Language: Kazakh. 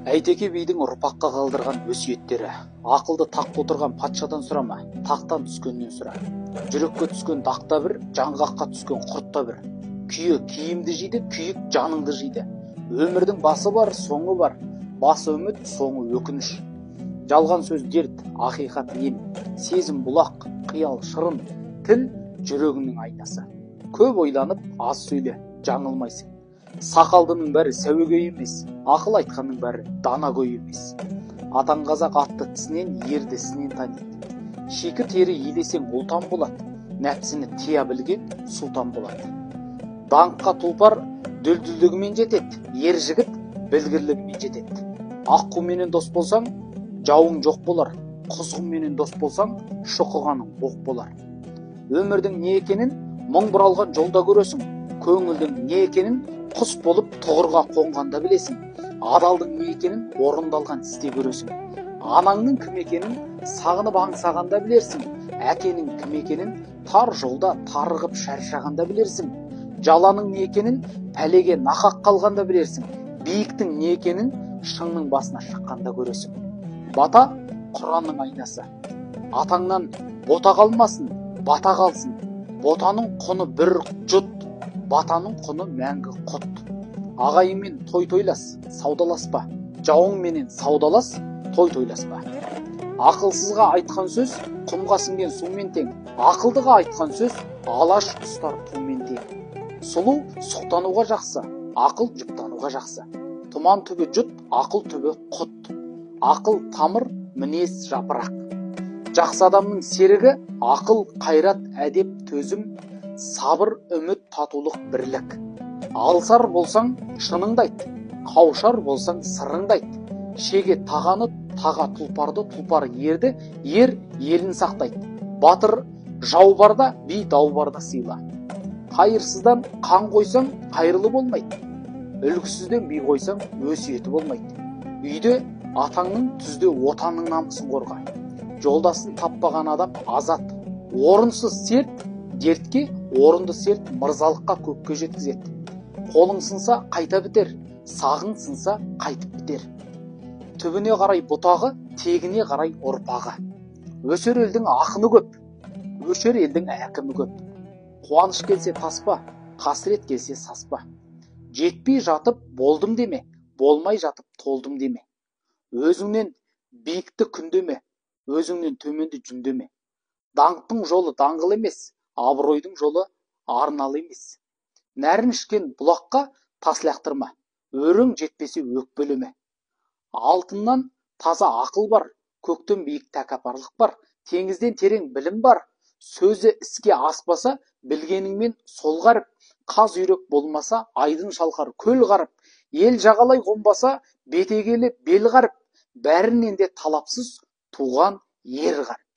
Әйтеке бидің ұрпаққа қалдырған өсиеттері. Ақылды тақта отырған патшадан сұрама, тақтан түскеннен сұра. Жүрекке түскен дақ та бір, жаңғаққа түскен құрт та бір. Күйе киімді жейді, күйік жаныңды жейді. Өмірдің басы бар, соңы бар. Басы үміт, соңы өкініш. Жалған сөз дерт, ақиқат ем. Сезім бұлақ, қиял шырын, тіл жүрегіңнің айнасы. Көп ойланып, аз сөйле, жаңылмайсың. Сақалдының бәрі сәуегей емес, ақыл айтқанның бәрі данагөй емес. Атаң қазақ атты тісінен, ерді ісінен таниды. Шикі тері илесең ұлтан болады, нәпсіні тия білген сұлтан болады. Даңққа тұлпар дүлдүлдігімен жетеді, ер жігіт білгірлігімен жетеді. Аққуменен дос болсаң, жауың жоқ болар, құзғынменен дос болсаң, шоқығаның боқ болар. Өмірдің не екенін мың бұралған жолда көресің, көңілдің не екенін құс болып тұғырға қонғанда білесің. Адалдың не екенін орындалған істе көресің. Анаңның кім екенін сағынып аңсағанда білерсің. Әкенің кім екенін тар жолда тарығып шаршағанда білерсің. Жаланың не екенін пәлеге нақақ қалғанда білерсің. Биіктің не екенін шыңның басына шыққанда көресің. Бата Құранның айнасы. Атаңнан бота қалмасын, бата қалсын. Ботаның құны бір жұт, батаның құны мәңгі құт. Ағайынмен той тойлас, саудаласпа. Жауыңменен саудалас, той тойласпа. Ақылсызға айтқан сөз құмға сіңген сумен тең. Ақылдыға айтқан сөз алаш ұстар тумен тең. Сұлу сұқтануға жақсы, ақыл жұптануға жақсы. Тұман түбі жұт, ақыл түбі құт. Ақыл тамыр, мінез жапырақ. Жақсы адамның серігі ақыл, қайрат, әдеп, төзім, сабыр, үміт, татулық, бірлік. Алсар болсаң шыныңды айт, қаушар болсаң сырыңды айт. Шеге тағаны, таға тұлпарды, тұлпар ерді, ер елін сақтайды. Батыр жау барда, би дау барда сыйла. Қайырсыздан қан қойсаң қайырлы болмайды. Үлгісізден би қойсаң өсиеті болмайды. Үйде атаңның, түзде отанның намысын қорға. Жолдасын таппаған адам азат. Орынсыз серт дертке, орынды серт мырзалыққа көкке жеткізеді. Қолың сынса қайта бітер, сағың сынса қайтып бітер. Түбіне қарай бұтағы, тегіне қарай ұрпағы. Өсер елдің ақыны көп, өшер елдің әкімі көп. Қуаныш келсе таспа, қасірет келсе саспа. Жетпей жатып болдым деме, болмай жатып толдым деме. Өзіңнен биікті күндеме, өзіңнен төменді жүндеме. Даңқтың жолы даңғыл емес, абыройдың жолы арналы емес. Нәрін ішкен бұлаққа тас лақтырма, өрің жетпесе өкпелеме. Алтыннан таза ақыл бар, көктен биік тәкаппарлық бар, теңізден терең білім бар. Сөзі іске аспаса, білгеніңмен сол қарып, қаз үйрек болмаса, айдын шалқар көл қарып, ел жағалай қонбаса, бетегелі бел қарып, бәрінен де талапсыз туған ер қарып.